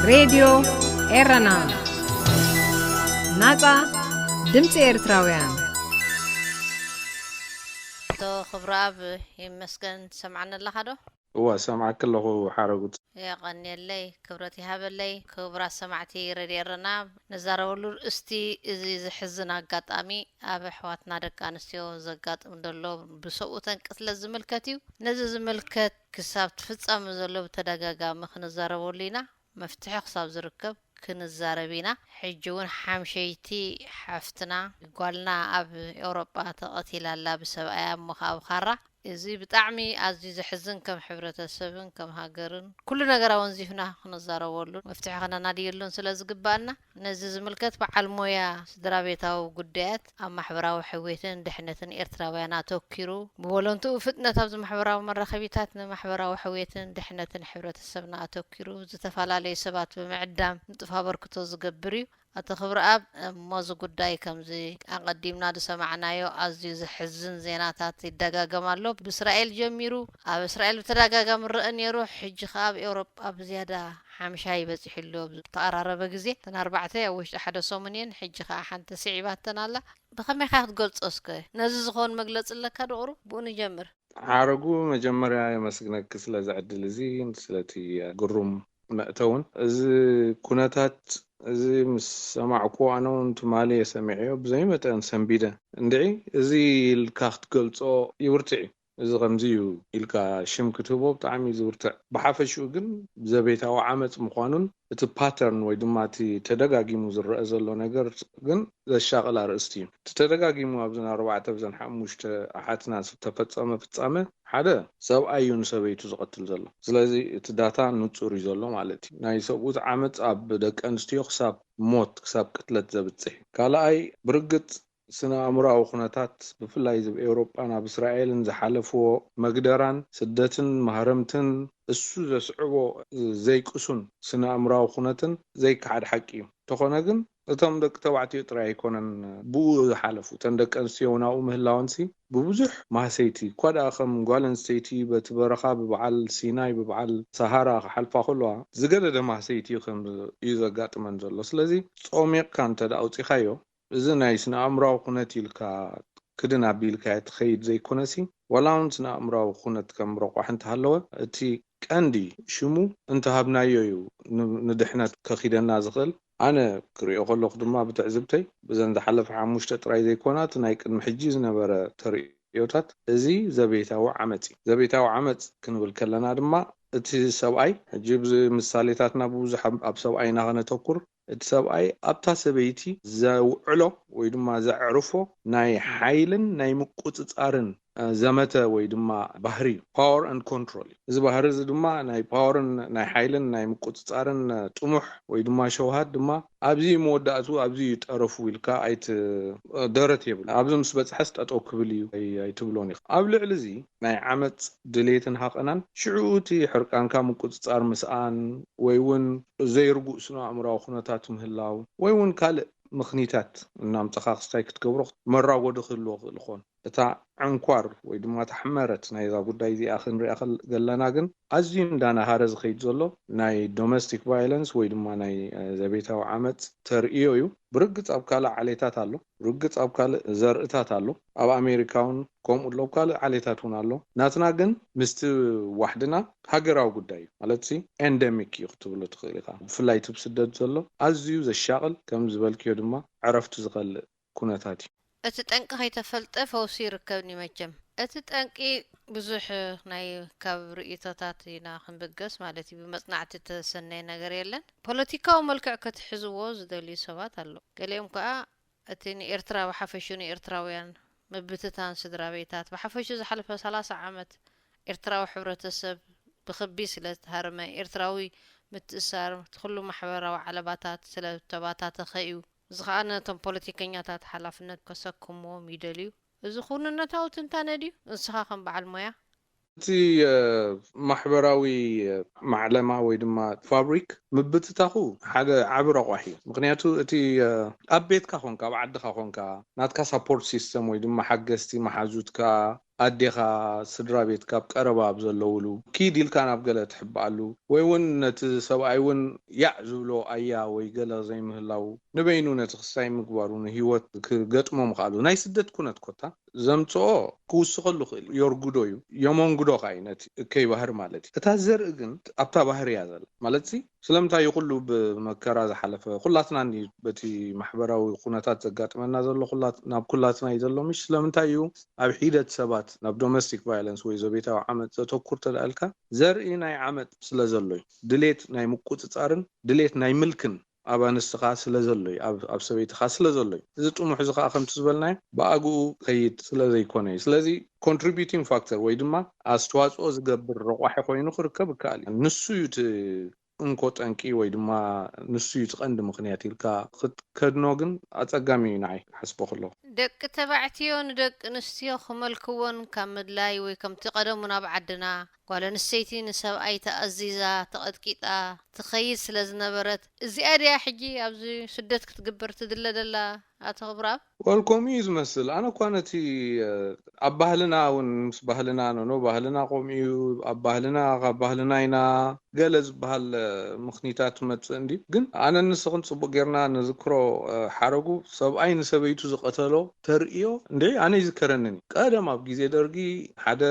ሬድዮ ኤረና፣ ናጻ ድምጺ ኤርትራውያን። ኣቶ ክብረኣብ፣ ይመስገን፣ ትሰምዓኒ ኣለኻ ዶ? እዋ፣ ሰምዓኪ ኣለኹ ሓረጉት። የቐንየለይ፣ ክብረት ይሃበለይ። ክቡራት ሰማዕቲ ሬድዮ ኤረና፣ ንዛረበሉ ርእስቲ እዚ ዘሕዝን ኣጋጣሚ ኣብ ኣሕዋትና ደቂ ኣንስትዮ ዘጋጥም ዘሎ ብሰብኡተን ቅትለት ዝምልከት እዩ። ነዚ ዝምልከት ክሳብ ትፍጸም ዘሎ ብተደጋጋሚ ክንዛረበሉ ኢና። መፍትሒ ክሳብ ዝርከብ ክንዛረብ ኢና። ሕጂ እውን ሓምሸይቲ ሓፍትና ጓልና ኣብ ኤውሮጳ ተቐቲላ ኣላ ብሰብኣያ እሞ ከኣ ብኻራ። እዚ ብጣዕሚ ኣዝዩ ዘሕዝን፣ ከም ሕብረተሰብን ከም ሃገርን ኩሉ ነገር ኣወንዚፍና ክንዛረበሉን መፍትሒ ከነናድየሉን ስለ ዝግባኣና፣ ነዚ ዝምልከት በዓል ሞያ ስድራ ቤታዊ ጉዳያት ኣብ ማሕበራዊ ሕውየትን ድሕነትን ኤርትራውያን ኣተኪሩ፣ ብወለንትኡ ፍጥነት ኣብዚ ማሕበራዊ መራኸቢታት ንማሕበራዊ ሕውየትን ድሕነትን ሕብረተሰብና ኣተኪሩ ዝተፈላለዩ ሰባት ብምዕዳም ንጡፍ ኣበርክቶ ዝገብር እዩ። ኣቶ ክብረኣብ፣ እሞ እዚ ጉዳይ ከምዚ ኣቐዲምና ዝሰማዕናዮ ኣዝዩ ዘሕዝን ዜናታት ይደጋገም ኣሎ። ብእስራኤል ጀሚሩ፣ ኣብ እስራኤል ብተደጋጋሚ ይረአ ነይሩ፣ ሕጂ ከኣ ኣብ ኤውሮጳ ብዝያዳ ሓምሻይ በጺሑ ኣሎ። ብዝተቐራረበ ግዜ እተን ኣርባዕተ ኣብ ውሽጢ ሓደ ሰሙን እየን፣ ሕጂ ከኣ ሓንቲ ስዒባተን ኣላ። ብኸመይ ኢኻ ክትገልጾ እስከ? ነዚ ዝኾን መግለጺ ኣለካ ዶ ቁሩብ? ብኡ ንጀምር። ሓረጉ፣ መጀመርያ የመስግነኪ ስለዚ ዕድል እዚ፣ ስለቲ ግሩም መእተውን። እዚ ኩነታት እዚ ምስ ሰማዕኩዎ፣ ኣነ እውን ትማሊ እየ ሰሚዐዮ፣ ብዘይ መጠን ሰንቢደ። እንድዒ፣ እዚ ኢልካ ክትገልጾ ይብርትዕ እዩ። እዚ ከምዚ እዩ ኢልካ ሽም ክትህቦ ብጣዕሚ እዩ ዝብርትዕ። ብሓፈሽኡ ግን ዘቤታዊ ዓመጽ ምዃኑን እቲ ፓተርን ወይ ድማ እቲ ተደጋጊሙ ዝረአ ዘሎ ነገር ግን ዘሻቕል ኣርእስቲ እዩ። እቲ ተደጋጊሙ ኣብዘን ኣርባዕተ ብዘን ሓሙሽተ ኣሓትና ዝተፈጸመ ፍጻመ፣ ሓደ ሰብኣይ እዩ ንሰበይቱ ዝቐትል ዘሎ። ስለዚ እቲ ዳታ ንጹር እዩ ዘሎ ማለት እዩ። ናይ ሰብኡት ዓመጽ ኣብ ደቂ ኣንስትዮ ክሳብ ሞት፣ ክሳብ ቅትለት ዘብጽሕ እዩ። ካልኣይ፣ ብርግጽ ስነ ኣእምሮኣዊ ኩነታት፣ ብፍላይ እዚ ኣብ ኤውሮጳን ኣብ እስራኤልን ዝሓለፍዎ መግደራን ስደትን ማህረምትን እሱ ዘስዕቦ ዘይቅሱን ስነ ኣእምሮኣዊ ኩነትን ዘይከሓድ ሓቂ እዩ። እንተኾነ ግን እቶም ደቂ ተባዕትዮ ጥራይ ኣይኮነን ብኡ ዝሓለፉ። እተን ደቂ ኣንስትዮ እውን ኣብኡ ምህላወንሲ ብብዙሕ ማህሰይቲ፣ እኳ ደኣ ከም ጓል ኣንስተይቲ በቲ በረኻ ብበዓል ሲናይ ብበዓል ሰሃራ ክሓልፋ ከለዋ ዝገደደ ማህሰይቲ እዩ ከም እዩ ዘጋጥመን ዘሎ። ስለዚ ጾሚቕካ እንተ ደኣ ኣውጺኻዮ፣ እዚ ናይ ስነ ኣእምራዊ ኩነት ኢልካ ክድን ኣቢልካ ትኸይድ ዘይኮነሲ፣ ዋላ እውን ስነ ኣእምራዊ ኩነት ከም ረቋሕ እንተሃለወ፣ እቲ ቀንዲ ሽሙ እንተሃብናዮ እዩ ን-፣ ንድሕነት ከኺደና ዝኽእል። ኣነ ክሪኦ ከለኹ ድማ ብትዕዝብተይ፣ ብዘን ዝሓለፈ ሓሙሽተ ጥራይ ዘይኮና፣ እቲ ናይ ቅድሚ ሕጂ ዝነበረ ተርእዮታት፣ እዚ ዘቤታዊ ዓመጽ እዩ። ዘቤታዊ ዓመጽ ክንብል ከለና ድማ፣ እቲ ሰብኣይ፣ ሕጂ ብዚ-፣ ምሳሌታትና ብብዙሕ ኣብ፣ ኣብ ሰብኣይና ከነተኩር፣ እቲ ሰብኣይ ኣብታ ሰበይቲ ዘውዕሎ ወይ ድማ ዘዕርፎ ናይ ሓይልን ናይ ምቁጽጻርን፣ እ፣ ዘመተ ወይ ድማ ባህሪ እዩ። ፓወር ኤንድ ኮንትሮል እዩ። እዚ ባህሪ እዚ ድማ ናይ ፓወርን ናይ ሓይልን ናይ ምቁጽጻርን፣ እ፣ ጥሙሕ ወይ ድማ ሸውሃት ድማ ኣብዚ እዩ መወዳእቱ፣ ኣብዚ እዩ ጠረፉ ኢልካ ኣይት-፣ እ፣ ደረት የብሉ። ኣብዚ ምስ በጽሐስ ጠጠው ክብል እዩ፣ ኣይ-፣ ኣይትብሎን ኢኻ። ኣብ ልዕሊ እዚ ናይ ዓመጽ ድሌትን ሃቐናን፣ ሽዑ እቲ ሕርቃንካ ምቁጽጻር ምስኣን ወይ እውን ዘይርጉእ ስነ ኣእምራዊ ኩነታት ምህላው ወይ እውን ካልእ ምኽኒታት እናምጸኻ ክስታይ ክትገብሮ መራጎዲ ክህልዎ ክእል ይኾን። እታ ዕንኳር ወይ ድማ እታ ሕመረት ናይዛ ጉዳይ እዚኣ ክንሪኣ ከል-፣ ከለና ግን ኣዝዩ እንዳናሃረ ዝኸይድ ዘሎ ናይ ዶሜስቲክ ቫዮለንስ ወይ ድማ ናይ፣ እ፣ ዘቤታዊ ዓመጽ ተርእዮ እዩ። ብርግጽ ኣብ ካልእ ዓሌታት ኣሎ፣ ብርግጽ ኣብ ካልእ ዘርእታት ኣሎ፣ ኣብ ኣሜሪካ እውን ከምኡ ኣሎ፣ ኣብ ካልእ ዓሌታት እውን ኣሎ። ናትና ግን ምስቲ ዋሕድና ሃገራዊ ጉዳይ እዩ፣ ማለት ሲ ኤንደሚክ እዩ ክትብሎ ትኽእል ኢኻ። ብፍላይ እቲ ብስደት ዘሎ ኣዝዩ ዘሻቕል፣ ከም ዝበልክዮ ድማ ዕረፍቲ ዝኸልእ ኩነታት እዩ። እቲ ጠንቂ ከይተፈልጠ ፈውሲ ይርከብኒ መቸም። እቲ ጠንቂ ብዙሕ ናይ ካብ ርእይቶታት ኢና ክንብገስ ማለት እዩ። ብመጽናዕቲ እተሰነየ ነገር የለን። ፖለቲካዊ መልክዕ ክትሕዝዎ ዝደልዩ ሰባት ኣለዉ። ገሊኦም ከኣ እቲ ንኤርትራ ብሓፈሹ ንኤርትራውያን ምብትታን ስድራ ቤታት ብሓፈሹ ዝሓለፈ ሰላሳ ዓመት ኤርትራዊ ሕብረተሰብ ብኽቢ ስለ ዝተሃርመ፣ ኤርትራዊ ምትእሳር፣ እቲ ኩሉ ማሕበራዊ ዓለባታት ስለ ዝተባታተኸ እዩ። እዚ ኸኣ ነቶም ፖለቲከኛታት ሓላፍነት ከሰክምዎም ይደልዩ። እዚ ኩንነታዊ ትንታነ ድዩ? ንስኻ ከም በዓል ሞያ? እቲ፣ እ፣ ማሕበራዊ፣ እ፣ ማዕለማ ወይ ድማ ፋብሪክ ምብትታኹ ሓደ ዓቢ ረቋሒ እዩ። ምኽንያቱ እቲ፣ እ፣ ኣብ ቤትካ ኾንካ፣ ኣብ ዓድኻ ኾንካ፣ ናትካ ሳፖርት ሲስተም ወይ ድማ ሓገዝቲ መሓዙትካ፣ ኣዴኻ፣ ስድራ ቤት ካብ ቀረባ ኣብ ዘለውሉ፣ ኪድ ኢልካ ናብ ገለ ትሕብኣሉ፣ ወይ እውን ነቲ ሰብኣይ እውን ያዕ ዝብሎ ኣያ ወይ ገለ ዘይምህላው፣ ንበይኑ ነቲ ክስታይ ምግባሩ፣ ንህይወት ክገጥሞ ምኽኣሉ፣ ናይ ስደት ኩነት ኮታ ዘምጽኦ ክውስኸሉ ይኽእል እዩ። የርጉዶ እዩ፣ የመንጉዶ ኸዓ እዩ ነቲ እከይ ባህሪ ማለት እዩ። እታ ዘርኢ ግን ኣብታ ባህሪ እያ ዘላ። ማለት ሲ ስለምንታይ እዩ ኩሉ ብመከራ ዝሓለፈ? ኩላትና እንዲ በቲ ማሕበራዊ ኩነታት ዘጋጥመና ዘሎ ኩላት-፣ ናብ ኩላትና እዩ ዘሎ። ምሽ ስለምንታይ እዩ ኣብ ሒደት ሰባት ናብ ዶሜስቲክ ቫዮለንስ ወይ ዘቤታዊ ዓመፅ ዘተኩር ተዳልካ ዘርኢ ናይ ዓመፅ ስለ ዘሎ እዩ። ድሌት ናይ ምቁፅፃርን ድሌት ናይ ምልክን ኣብ ኣንስትኻ ስለ ዘሎ እዩ፣ ኣብ፣ ኣብ ሰበይትኻ ስለ ዘሎ እዩ። እዚ ጥሙሕ እዚ ከዓ ከምቲ ዝበልናዮ ብኣግኡ ከይድ ስለ ዘይኮነ እዩ። ስለዚ ኮንትሪቢዩቲንግ ፋክተር ወይ ድማ ኣስተዋፅኦ ዝገብር ረቋሒ ኮይኑ ክርከብ ይከኣል እዩ። ንሱ እዩ እቲ እንኮ ጠንቂ ወይ ድማ ንሱ እዩ እቲ ቀንዲ ምኽንያት ኢልካ ክትከድኖ ግን ኣጸጋሚ እዩ ንዓይ ክሓስቦ ከለኹ። ደቂ ተባዕትዮ ንደቂ ኣንስትዮ ክመልክወን ካብ ምድላይ ወይ ከምቲ ቀደሙ ናብ ዓድና ጓል ኣንስተይቲ ንሰብኣይ ተኣዚዛ ተቐጥቂጣ ትኸይድ ስለ ዝነበረት እዚኣ ድያ ሕጂ ኣብዚ ስደት ክትግበር ትድለ ደላ ኣቶ ክብረኣብ? ወል ከምኡ እዩ ዝመስል። ኣነ እኳ ነቲ ኣብ ባህልና እውን ምስ ባህልና ኖኖ ባህልና ከምኡ እዩ፣ ኣብ ባህልና ካብ ባህልና ኢና ገለ ዝበሃል ምኽኒታት ትመጽእ እንዲ። ግን ኣነ ንስኽን ጽቡቕ ጌርና ንዝክሮ ሓረጉ ሰብኣይ ንሰበይቱ ዝቐተሎ ተርእዮ እንደ ኣነ ይዝከረንን እዩ። ቀደም ኣብ ግዜ ደርጊ ሓደ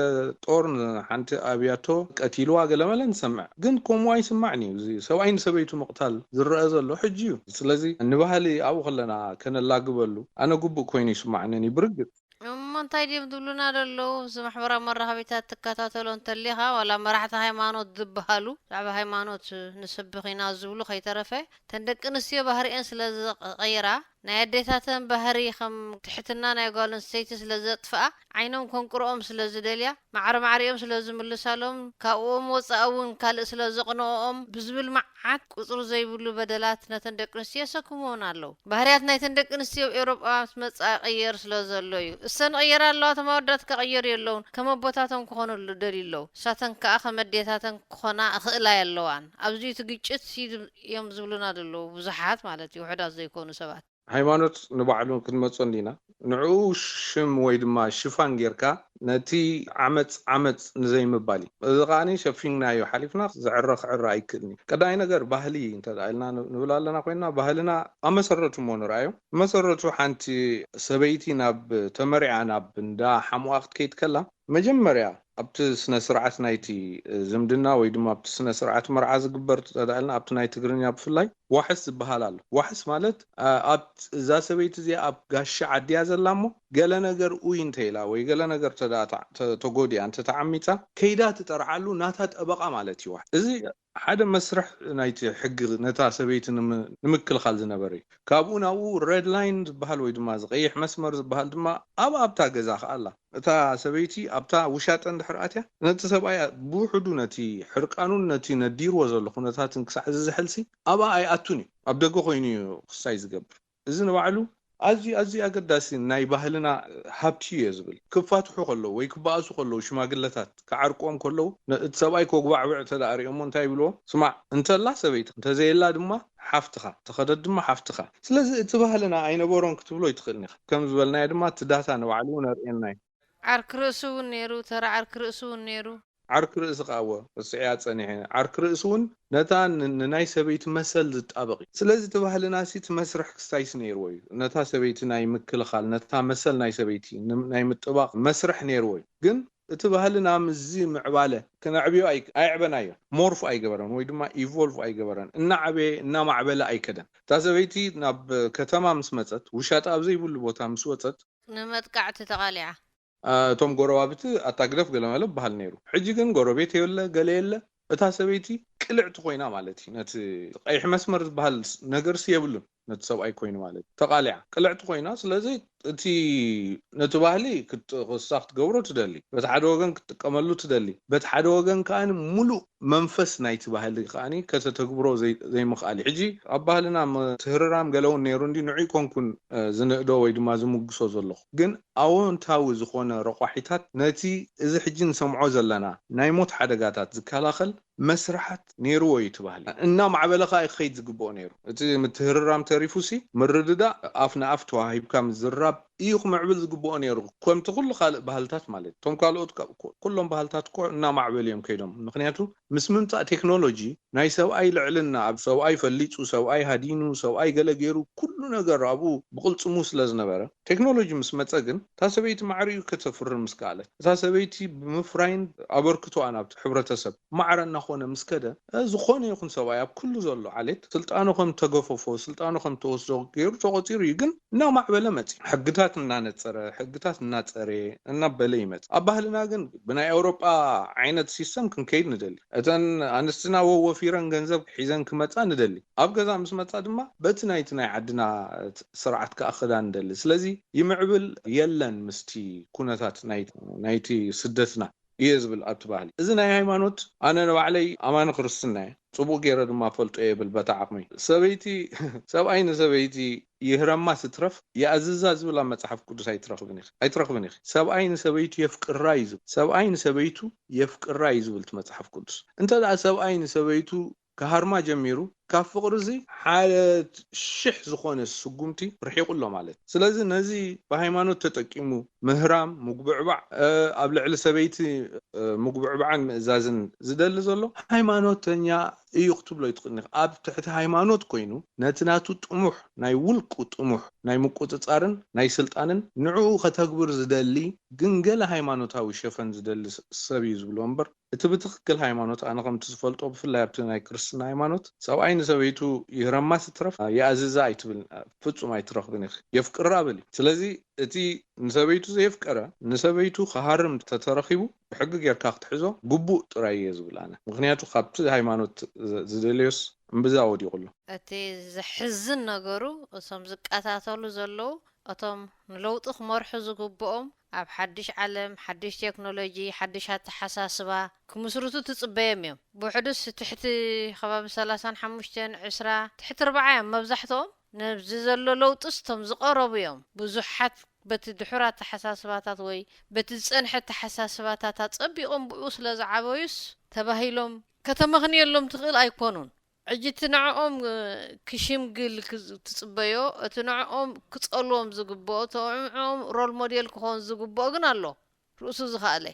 ጦር ንሓንቲ ኣብያቶ ቀቲልዋ ገለመለ ንሰምዕ። ግን ከምኡ ኣይስማዕን እዩ። እዚ ሰብኣይ ንሰበይቱ ምቕታል ዝረአ ዘሎ ሕጂ እዩ። ስለዚ ንባህሊ ኣብኡ ከለና ከነላግበሉ ኣነ ግቡእ ኮይኑ ይስማዕንን እዩ ብርግጽ። እሞ እንታይ ድዮም ዝብሉና ዘለዉ? እዚ ማሕበራዊ መራኸቢታት ትከታተሎ እንተሊኻ ዋላ መራሕቲ ሃይማኖት ዝበሃሉ ብዛዕባ ሃይማኖት ንስብኽ ኢና ዝብሉ ከይተረፈ እተን ደቂ ኣንስትዮ ባህሪኤን ስለ ዝቐይራ ናይ ኣዴታተን ባህሪ ከም ትሕትና ናይ ጓል ኣንስተይቲ ስለ ዘጥፍኣ ዓይኖም ከንቅርኦም ስለ ዝደልያ ማዕረ ማዕሪኦም ስለ ዝምልሳሎም ካብኦም ወፃኢ እውን ካልእ ስለ ዘቕንኦም ብዝብል መዓት ቁፅሪ ዘይብሉ በደላት ነተን ደቂ ኣንስትዮ የሰክምዎን ኣለዉ። ባህርያት ናይተን ደቂ ኣንስትዮ ኣብ ኤውሮጳ ምስ መጻ ይቕየር ስለ ዘሎ እዩ። እሰን ይቕየራ ኣለዋ፣ እቶም ኣወዳት ከቕየሩ የለውን። ከም ኣቦታቶም ክኾኑሉ ደልዩ ኣለዉ። እሳተን ከኣ ከም ኣዴታተን ክኾና ይኽእላ የለዋን። ኣብዚ እቲ ግጭት እዩ እዮም ዝብሉና ዘለዉ ብዙሓት ማለት እዩ፣ ውሑዳት ዘይኮኑ ሰባት። ሃይማኖት ንባዕሉ ክንመጾ እንዲና ንዕኡ ሽም ወይ ድማ ሽፋን ጌርካ ነቲ ዓመፅ ዓመፅ ንዘይምባል እዩ። እዚ ከዓኒ ሸፊንናዮ ሓሊፍና ዘዕረ ክዕረ ኣይክእልን እዩ። ቀዳማይ ነገር ባህሊ እንተ ደኣ ኢልና ንብል ኣለና ኮይንና ባህልና ኣብ መሰረቱ እሞ ንርኣዮ። መሰረቱ ሓንቲ ሰበይቲ ናብ ተመሪዓ ናብ እንዳ ሓሙኣ ክትከይድ ከላ መጀመርያ ኣብቲ ስነ ስርዓት ናይቲ ዝምድና ወይ ድማ ኣብቲ ስነ ስርዓት መርዓ ዝግበር ተዳልና ኣብቲ ናይ ትግርኛ ብፍላይ ዋሕስ ዝበሃል ኣሎ። ዋሕስ ማለት ኣብ እዛ ሰበይቲ እዚኣ ኣብ ጋሻ ዓድያ ዘላ እሞ ገለ ነገር ኡይ እንተ ኢላ ወይ ገለ ነገር ተጎዲኣ እንተ ተዓሚፃ ከይዳ ትጠርዓሉ ናታ ጠበቓ ማለት እዩ። እዚ ሓደ መስርሕ ናይቲ ሕጊ ነታ ሰበይቲ ንምክልኻል ዝነበረ እዩ። ካብኡ ናብኡ ሬድ ላይን ዝበሃል ወይ ድማ ዝቐይሕ መስመር ዝበሃል ድማ ኣብ ኣብታ ገዛ ከኣላ እታ ሰበይቲ ኣብታ ውሻጠ እንድሕር ኣትያ ነቲ ሰብኣይ ብውሕዱ ነቲ ሕርቃኑን ነቲ ነዲርዎ ዘሎ ኩነታትን ክሳዕ ዝዝሕልሲ ኣብኣ ኣይኣቱን እዩ። ኣብ ደገ ኮይኑ እዩ ክሳይ ዝገብር። እዚ ንባዕሉ ኣዝዩ ኣዝዩ ኣገዳሲ ናይ ባህልና ሃብቲ እዩ ዝብል። ክፋትሑ ከለዉ ወይ ክበኣሱ ከለዉ ሽማግለታት ክዓርቅዎም ከለዉ እቲ ሰብኣይ ኮጉባዕብዕ እንተ ደኣ ሪኦሞ እንታይ ይብልዎ? ስማዕ እንተላ ሰበይትኻ እንተዘየላ ድማ ሓፍትኻ፣ ተኸደት ድማ ሓፍትኻ። ስለዚ እቲ ባህልና ኣይነበሮን ክትብሎ ኣይትኽእልን ኢኻ። ከም ዝበልናዮ ድማ እቲ ዳታ ንባዕሉ እውን ኣርእየና እዩ። ዓርኪ ርእሲ እውን ነይሩ፣ ተራ ዓርኪ ርእሲ እውን ነይሩ። ዓርኪ ርእሲ ከኣ እወ፣ ርስዕያ ጸኒሐ። ዓርኪ ርእሲ እውን ነታ ን-፣ ንናይ ሰበይቲ መሰል ዝጣበቕ እዩ። ስለዚ እቲ ባህልና ሲ እቲ መስርሕ ክስታይስ ነይርዎ እዩ። ነታ ሰበይቲ ናይ ምክልኻል፣ ነታ መሰል ናይ ሰበይቲ ን-፣ ናይ ምጥባቕ መስርሕ ነይርዎ እዩ። ግን እቲ ባህልና ምስዚ ምዕባለ ክነዕብዮ ኣይ-፣ ኣየዕበናዮ። ሞርፍ ኣይገበረን ወይ ድማ ኢቮልቭ ኣይገበረን። እናዓበየ፣ እናማዕበለ ኣይከደን። እታ ሰበይቲ ናብ ከተማ ምስ መጸት፣ ውሻጠ ኣብ ዘይብሉ ቦታ ምስ ወጸት፣ ንመጥቃዕቲ ተቓሊዓ። አ፣ እቶም ጎረባብቲ ኣታ ግደፍ ገለ መለ በሃል ነይሩ። ሕጂ ግን ጎረቤት የለ፣ ገለ የለ። እታ ሰበይቲ ቅልዕቲ ኮይና ማለት እዩ። ነቲ ቀይሕ መስመር ዝበሃል ነገርሲ የብሉን። ነቲ ሰብኣይ ኮይኑ ማለት እዩ። ተቓሊዓ፣ ቅልዕቲ ኮይና። ስለዚ እቲ፣ ነቲ ባህሊ ክት-፣ ክሳ ክትገብሮ ትደሊ። በቲ ሓደ ወገን ክትጥቀመሉ ትደሊ። በቲ ሓደ ወገን ከኣ ሙሉእ መንፈስ ናይቲ ባህሊ ከኣ ከተተግብሮ ዘይ-፣ ዘይምኽኣል እዩ። ሕጂ ኣብ ባህልና ምትህርራም ገለ እውን ነይሩ እንዲ ንዑ ይኮንኩን፣ እ፣ ዝንእዶ ወይ ድማ ዝምግሶ ዘለኹ። ግን ኣወንታዊ ዝኾነ ረቋሒታት ነቲ እዚ ሕጂ ንሰምዖ ዘለና ናይ ሞት ሓደጋታት ዝከላኸል መስርሓት ነይርዎ እዩ እቲ ባህሊ። እናማዕበለ ከኣ ክኸይድ ዝግብኦ ነይሩ። እቲ ምትህርራም ተሪፉሲ ምርድዳእ ኣፍ ንኣፍ ተዋሂብካ ምዝራብ እዩ ክምዕብል ዝግብኦ ነይሩ። ከምቲ ኩሉ ካልእ ባህልታት ማለት እቶም ካልኦት ኩሎም ባህልታት እኮ እናማዕበሉ እዮም ከይዶም። ምክንያቱ ምስ ምምፃእ ቴክኖሎጂ ናይ ሰብኣይ ልዕልና፣ ኣብ ሰብኣይ ፈሊፁ፣ ሰብኣይ ሃዲኑ፣ ሰብኣይ ገለ ገይሩ፣ ኩሉ ነገር ኣብኡ ብቕልፅሙ ስለ ዝነበረ፣ ቴክኖሎጂ ምስ መፀ ግን እታ ሰበይቲ ማዕሪኡ ከተፍሪ ምስ ከኣለት፣ እታ ሰበይቲ ብምፍራይን ኣበርክቶኣን ኣብቲ ሕብረተሰብ ማዕረ እናኾነ ምስ ከደ፣ ዝኾነ ይኹን ሰብኣይ ኣብ ኩሉ ዘሎ ዓሌት ስልጣኑ ከም ተገፈፎ፣ ስልጣኑ ከም ተወስዶ ገይሩ ተቆፂሩ እዩ። ግን እናማዕበለ መፂ። ሕግታት እናነፀረ፣ ሕግታት እናፀረ እናበለ ይመፅ። ኣብ ባህልና ግን ብናይ ኣውሮጳ ዓይነት ሲስተም ክንከይድ ንደሊ። እተን ኣንስትና ወወፊረን ገንዘብ ሒዘን ክመፃ ንደሊ። ኣብ ገዛ ምስ መፃ ድማ በቲ ናይቲ ናይ ዓድና ስርዓት ክኣኸዳ ንደሊ። ስለዚ ይምዕብል የለን ምስቲ ኩነታት ናይቲ ስደትና እየ ዝብል ኣብቲ ባህሊ። እዚ ናይ ሃይማኖት፣ ኣነ ንባዕለይ ኣማኒ ክርስትና እየ፣ ፅቡቅ ገይረ ድማ ፈልጦ እየ ብል በታ ዓቕመይ። ሰበይቲ ሰብኣይ ንሰበይቲ ይህረማ ስትረፍ ይኣዝዛ ዝብል ኣብ መፅሓፍ ቅዱስ ኣይትረኽብን ኢኺ። ሰብኣይ ንሰበይቱ የፍቅራ እዩ ዝብል። ሰብኣይ ንሰበይቱ የፍቅራ እዩ ዝብል እቲ መፅሓፍ ቅዱስ። እንተ ደኣ ሰብኣይ ንሰበይቱ ክሃርማ ጀሚሩ፣ ካብ ፍቕሪ እዚ ሓደ ሽሕ ዝኾነ ስጉምቲ ርሒቑ ኣሎ ማለት እዩ። ስለዚ ነዚ ብሃይማኖት ተጠቂሙ ምህራም፣ ምጉብዕባዕ፣ ኣብ ልዕሊ ሰበይቲ ምጉብዕባዕን ምእዛዝን ዝደሊ ዘሎ ሃይማኖተኛ እዩ ክትብሎ ይትኽእል። ኣብ ትሕቲ ሃይማኖት ኮይኑ ነቲ ናቱ ጥሙሕ፣ ናይ ውልቁ ጥሙሕ ናይ ምቁፅፃርን ናይ ስልጣንን ንዕኡ ከተግብር ዝደሊ ግን ገለ ሃይማኖታዊ ሸፈን ዝደሊ ሰብ እዩ ዝብሎ እምበር፣ እቲ ብትኽክል ሃይማኖት ኣነ ከምቲ ዝፈልጦ ብፍላይ ኣብቲ ናይ ክርስትና ሃይማኖት ሰብኣይ ንሰበይቱ ይህረማ ስትረፍ ይኣዝዛ ኣይትብል፣ ፍጹም ኣይትረኽብን ኢኺ። የፍቅራ በሊ። ስለዚ እቲ ንሰበይቱ ዘየፍቀረ ንሰበይቱ ክሃርም ተተረኺቡ ብሕጊ ጌርካ ክትሕዞ ግቡእ ጥራይ እየ ዝብል ኣነ። ምክንያቱ ካብቲ ሃይማኖት ዝደለዮስ እምብዛ ወዲቑ ኣሎ። እቲ ዘሕዝን ነገሩ እቶም ዝቀታተሉ ዘለዉ እቶም ንለውጢ ክመርሑ ዝግብኦም ኣብ ሓድሽ ዓለም ሓድሽ ቴክኖሎጂ ሓድሽ ኣተሓሳስባ ክምስርቱ ትጽበዮም እዮም። ብውሕዱስ ትሕቲ ከባቢ ሰላሳን ሓሙሽተን ዕስራ ትሕቲ ኣርባዓ እዮም መብዛሕትኦም። ነዚ ዘሎ ለውጢስ እቶም ዝቐረቡ እዮም። ብዙሓት በቲ ድሑር ኣተሓሳስባታት ወይ በቲ ዝጸንሐ ኣተሓሳስባታት ኣጸቢቖም ብኡ ስለ ዝዓበዩስ ተባሂሎም ከተመኽንየሎም ትኽእል ኣይኮኑን። ሕጂ እቲ ንዕኦም ክሽምግል ትጽበዮ፣ እቲ ንዕኦም ክጸልዎም ዝግብኦ፣ እቲ ንዕኦም ሮል ሞዴል ክኾን ዝግብኦ ግን ኣሎ። ርእሱ ዝኸኣለ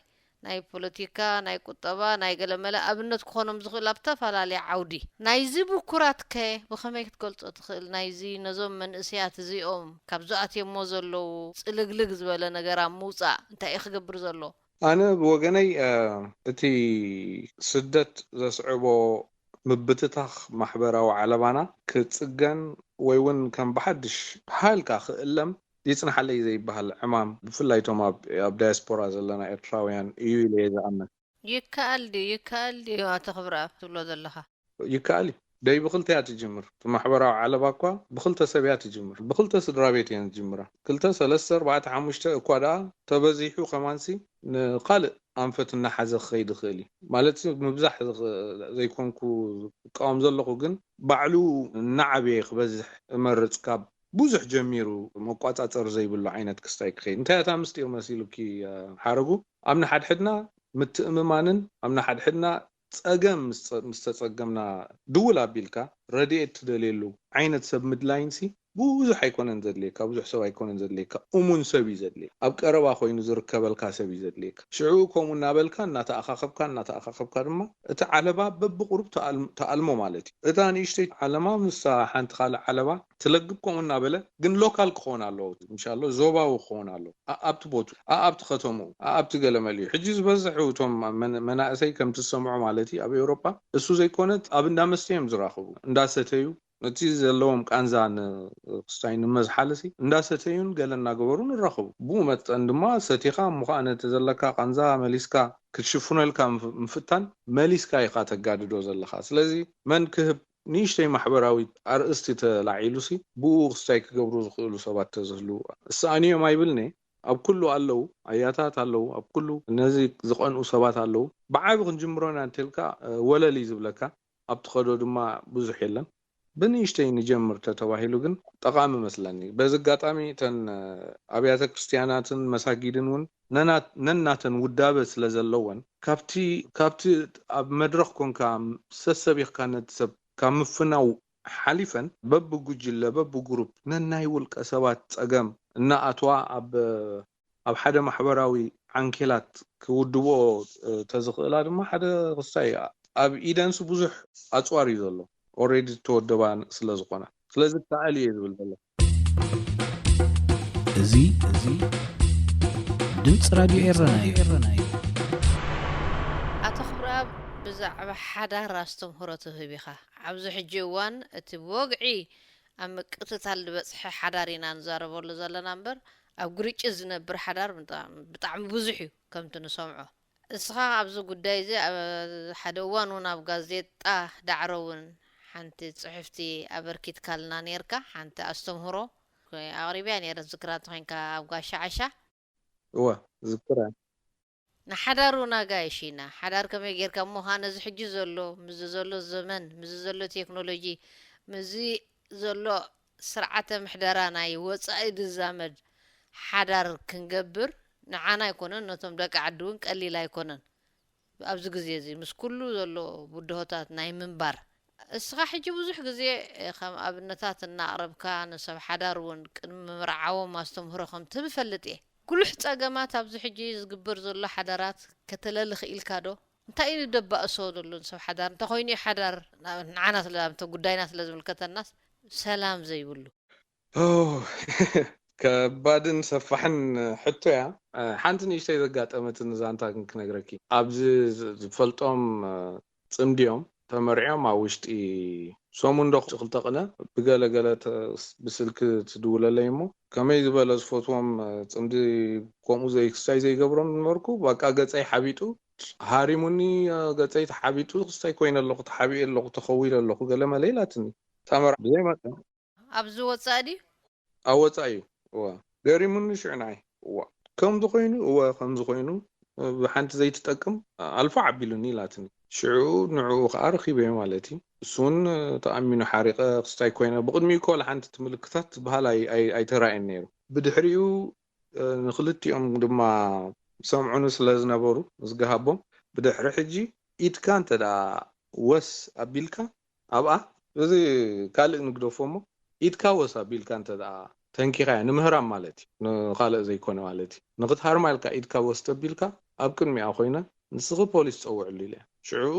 ናይ ፖለቲካ፣ ናይ ቁጠባ፣ ናይ ገለመለ ኣብነት ክኾኖም ዝኽእል ኣብ ዝተፈላለየ ዓውዲ። ናይዚ ብኩራት ከ ብኸመይ ክትገልጾ ትኽእል? ናይዚ ነዞም መንእሰያት እዚኦም ካብዚ ኣትዮሞ ዘለዉ ጽልግልግ ዝበለ ነገር ኣብ ምውጻእ እንታይ እዩ ክገብር ዘሎ? ኣነ ብወገነይ እቲ ስደት ዘስዕቦ ምብትታኽ ማሕበራዊ ዓለባና ክጽገን ወይ እውን ከም ብሓድሽ ሃልካ ክእለም ይጽናሓለይ ዘይበሃል ዕማም ብፍላይ እቶም ኣብ ዳያስፖራ ዘለና ኤርትራውያን እዩ ኢለ እየ ዝኣምን። ይከኣል ድዩ ይከኣል ድዩ ኣቶ ክብረኣብ ትብሎ ዘለኻ? ይከኣል እዩ። ደይ ብኽልተ እያ ትጅምር። እቲ ማሕበራዊ ዓለባ እኳ ብኽልተ ሰብ እያ ትጅምር። ብኽልተ ስድራ ቤት እየን ዝጅምራ። ክልተ፣ ሰለስተ፣ ኣርባዕተ፣ ሓሙሽተ እኳ ደኣ ተበዚሑ ከማንሲ ንኻልእ ኣንፈት እናሓዘ ክኸይድ ይኽእል እዩ። ማለት ምብዛሕ ዘይኮንኩ እቃወም ዘለኹ፣ ግን ባዕሉ እናዓበየ ክበዝሕ እመርጽ። ካብ ብዙሕ ጀሚሩ መቋጻጸሪ ዘይብሉ ዓይነት ክስታይ ክኸይድ። እንታይ እታ ምስጢር መሲሉኪ ሓረጉ? ኣብ ንሓድሕድና ምትእምማንን ኣብ ንሓድሕድና ጸገም ምስ ተጸገምና ድውል ኣቢልካ ረድኤት ትደልየሉ ዓይነት ሰብ ምድላይንሲ ብዙሕ ኣይኮነን ዘድልየካ፣ ብዙሕ ሰብ ኣይኮነን ዘድልየካ፣ እሙን ሰብ እዩ ዘድልየካ፣ ኣብ ቀረባ ኮይኑ ዝርከበልካ ሰብ እዩ ዘድልየካ። ሽዑ ከምኡ እናበልካ እናተኣኻኸብካ እናተኣኻኸብካ ድማ እቲ ዓለባ በብቁሩብ ተኣልሞ ማለት እዩ። እታ ንእሽተይ ዓለማ ምስታ ሓንቲ ካልእ ዓለባ ትለግብ ከምኡ እናበለ ግን ሎካል ክኸውን ኣለዎ፣ ምሻሎ ዞባዊ ክኸውን ኣለዎ። ኣብቲ ቦቱ ኣብቲ ከተምኡ ኣብቲ ገለመሊኡ ሕጂ ዝበዝሑ እቶም መናእሰይ ከምቲ ዝሰምዑ ማለት እዩ ኣብ ኤውሮጳ እሱ ዘይኮነት ኣብ እንዳመስተ እዮም ዝራኽቡ። እንዳሰተዩ ነቲ ዘለዎም ቃንዛ ንክስታይ ንመዝሓልሲ እንዳሰተዩን ገለ እናገበሩን ይራኽቡ። ብኡ መጠን ድማ ሰቲኻ እሞ ከዓ ነቲ ዘለካ ቃንዛ መሊስካ ክትሽፍነልካ ምፍታን መሊስካ ኢኻ ተጋድዶ ዘለኻ። ስለዚ መን ክህብ ንእሽተይ ማሕበራዊ ኣርእስቲ ተላዒሉሲ ብኡ ክስታይ ክገብሩ ዝኽእሉ ሰባት ተዝህሉ እሰኣንዮም ኣይብልኒ። ኣብ ኩሉ ኣለዉ፣ ኣያታት ኣለዉ፣ ኣብ ኩሉ ነዚ ዝቐንኡ ሰባት ኣለዉ። ብዓቢ ክንጅምሮ ኢና እንተልካ ወለል እዩ ዝብለካ። ኣብ ትኸዶ ድማ ብዙሕ የለን። ብንእሽተይ ንጀምር ተተባሂሉ ግን ጠቓሚ መስለኒ። በዚ ኣጋጣሚ እተን ኣብያተ ክርስትያናትን መሳጊድን እውን ነናተን ውዳበ ስለ ዘለወን ካብቲ ኣብ መድረኽ ኮንካ ሰሰቢኽካ ነቲ ሰብ ካብ ምፍናው ሓሊፈን በብጉጅለ በብጉሩፕ ነናይ ውልቀ ሰባት ጸገም እናኣትዋ ኣብ ኣብ ሓደ ማሕበራዊ ዓንኬላት ክውድብኦ ተዝኽእላ ድማ ሓደ ክስታይ ኣብ ኢደንስ ብዙሕ ኣፅዋር እዩ ዘሎ። ኦሬዲ ተወደባ ስለ ዝኾና ስለዚ ተኣል እየ ዝብል ዘሎ። እዚ እዚ ድምፂ ራድዮ ኤረና እዩ። ኣቶ ክብረኣብ ብዛዕባ ሓዳር ኣስተምህሮ ትህብ ኢኻ። ኣብዚ ሕጂ እዋን እቲ ብወግዒ ኣብ ምቅትታል ዝበፅሐ ሓዳር ኢና ንዛረበሉ ዘለና እምበር ኣብ ግርጭት ዝነብር ሓዳር ብጣዕሚ ብዙሕ እዩ ከምቲ ንሰምዖ። እስኻ ኣብዚ ጉዳይ እዚ ሓደ እዋን እውን ኣብ ጋዜጣ ዳዕሮ እውን ሓንቲ ፅሕፍቲ ኣበርኪትካልና ነርካ፣ ሓንቲ ኣስተምህሮ ኣቕሪብያ ነረ ዝክራ እንተኮንካ ኣብ ጋሻ ዓሻ እወ ዝክራ። ንሓዳር እውን ኣጋይሽ ኢና። ሓዳር ከመይ ጌርካ እሞ ከዓ ነዚ ሕጂ ዘሎ ምስዚ ዘሎ ዘመን ምስዚ ዘሎ ቴክኖሎጂ ምስዚ ዘሎ ስርዓተ ምሕደራ ናይ ወፃኢ ዝዛመድ ሓዳር ክንገብር ንዓና ኣይኮነን ነቶም ደቂ ዓዲ እውን ቀሊል ኣይኮነን። ኣብዚ ግዜ እዚ ምስ ኩሉ ዘሎ ብድሆታት ናይ ምንባር እስኻ ሕጂ ብዙሕ ግዜ ከም ኣብነታት እናቕረብካ ንሰብ ሓዳር እውን ቅድሚ ምምርዓዎም ኣስተምህሮ ከም ትህብ እፈልጥ እየ። ጉሉሕ ጸገማት ኣብዚ ሕጂ ዝግበር ዘሎ ሓዳራት ከተለሊ ክኢልካ ዶ? እንታይ እዩ ንደባእሶ ዘሎ ንሰብ ሓዳር እንተኮይኑ እዩ ሓዳር ንዓና ስለ ጉዳይና ስለ ዝምልከተናስ ሰላም ዘይብሉ። ከባድን ሰፋሕን ሕቶ እያ። ሓንቲ ንእሽተይ ዘጋጠመትን ዛንታ ክነግረኪ። ኣብዚ ዝፈልጦም ፅምዲ እዮም ተመርዕዮም ኣብ ውሽጢ ሰሙን ዶ ክልተ ቅነ ብገለገለ ብስልኪ ትድውለለይ እሞ ከመይ ዝበለ ዝፈትዎም ፅምዲ ከምኡ ዘይክስታይ ዘይገብሮም ዝነበርኩ በቃ ገፀይ ሓቢጡ ሃሪሙኒ። ገፀይ ተሓቢጡ ክስታይ ኮይነ ኣለኹ ተሓቢኤ ኣለኹ ተኸዊለ ኣለኹ ገለ መለ ኢላትኒ። ተመርዓ ብዘይ መጠን ኣብዚ ወፃኢ ድዩ? ኣብ ወፃኢ እዩ። እዋ ገሪሙኒ ሽዑ ንዓይ እዋ ከምዚ ኮይኑ እወ ከምዚ ኮይኑ ብሓንቲ ዘይትጠቅም ኣልፎ ዓቢሉኒ ኢላትኒ። ሽዑ ንዕኡ ከዓ ረኪበዮ ማለት እዩ። እሱ እውን ተኣሚኑ ሓሪቀ ክስታይ ኮይነ ብቅድሚኡ እኮ ሓንቲ ምልክታት ዝበሃል ኣይተራእየን ነይሩ። ብድሕሪኡ ንክልቲኦም ድማ ሰምዑኒ ስለ ዝነበሩ ዝገሃቦም ብድሕሪ ሕጂ ኢድካ እንተ ወስ ኣቢልካ ኣብኣ እዚ ካልእ ንግደፎ እሞ ኢድካ ወስ ኣቢልካ እንተ ተንኪኻያ ንምህራም ማለት እዩ። ንካልእ ዘይኮነ ማለት እዩ። ንክትሃርማ ኢልካ ኢድካ ወስ ተቢልካ ኣብ ቅድሚኣ ኮይነ ንስኺ ፖሊስ ፀውዕሉ ኢለ ሽዑ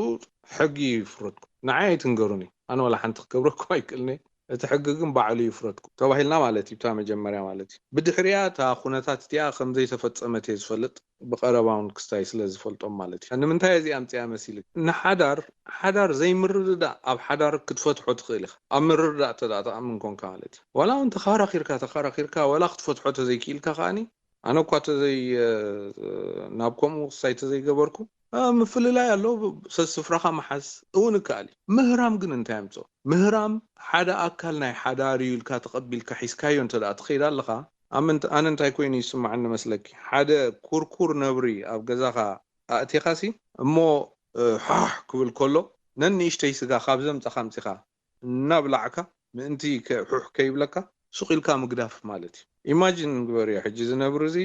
ሕጊ ይፍረድኩም። ንዓይ ኣይትንገሩኒ። ኣነ ዋላ ሓንቲ ክገብረኩም ኣይክእልኒ። እቲ ሕጊ ግን ባዕሉ ይፍረድኩም ተባሂልና ማለት እዩ። እታ መጀመርያ ማለት እዩ። ብድሕሪያ እታ ኩነታት እቲኣ ከም ዘይተፈጸመት እየ ዝፈልጥ። ብቐረባ እውን ክስታይ ስለ ዝፈልጦም ማለት እዩ። ንምንታይ እዚኣ ኣምፅያ መሲሉ ንሓዳር ሓዳር ዘይምርድዳእ ኣብ ሓዳር ክትፈትሖ ትኽእል ኢኻ። ኣብ ምርድዳእ እተ ተኣምን ኮንካ ማለት እዩ። ዋላ እውን ተኻራኺርካ ተኻራኺርካ ዋላ ክትፈትሖ ተዘይክኢልካ ከዓኒ ኣነ እኳ ተዘይ ናብ ከምኡ ክስታይ ተዘይገበርኩ ምፍልላይ ኣሎ። ሰስፍራኻ መሓዝ እውን እከኣል እዩ። ምህራም ግን እንታይ ኣምፅኦ? ምህራም ሓደ ኣካል ናይ ሓዳር እዩ ኢልካ ተቐቢልካ ሒዝካዮ እንተ ትኸይድ ኣለኻ ኣነ እንታይ ኮይኑ ይስማዓኒ መስለኪ? ሓደ ኩርኩር ነብሪ ኣብ ገዛኻ ኣእቲኻሲ እሞ ሓሕ ክብል ከሎ ነንእሽተይ ስጋ ካብ ዘምፀኻ ኣምፂኻ እናብላዕካ ምእንቲ ሑሕ ከይብለካ ሱቕ ኢልካ ምግዳፍ ማለት እዩ። ኢማጂን ግበርዮ ሕጂ እዚ ነብሪ እዚ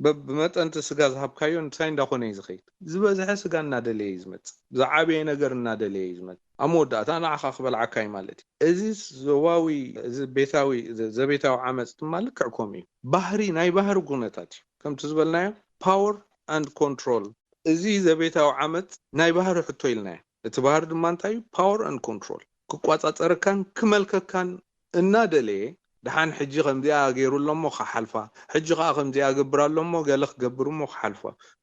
በብመጠን እቲ ስጋ ዝሃብካዮ እንታይ እንዳኾነ እዩ ዝኸይድ። ዝበዝሐ ስጋ እናደለየ እዩ ዝመፅእ። ዝዓበየ ነገር እናደለየ እዩ ዝመፅእ። ኣብ መወዳእታ ንዓኻ ክበልዓካ እዩ ማለት እዩ። እዚ ዞባዊ እዚ ቤታዊ ዘቤታዊ ዓመፅ ድማ ልክዕ ከምኡ እዩ። ባህሪ ናይ ባህሪ ኩነታት እዩ። ከምቲ ዝበልናዮ power and control እዚ ዘቤታዊ ዓመፅ ናይ ባህሪ ሕቶ ኢልናዮ። እቲ ባህሪ ድማ እንታይ እዩ? Power and control ክቋፃፀረካን ክመልከካን እናደለየ ደሓን ሕጂ ከምዚኣ ገይሩ ኣሎሞ ክሓልፋ ሕጂ ከዓ ከምዚኣ ገብር ኣሎሞ ገለ ክገብር እሞ ክሓልፋ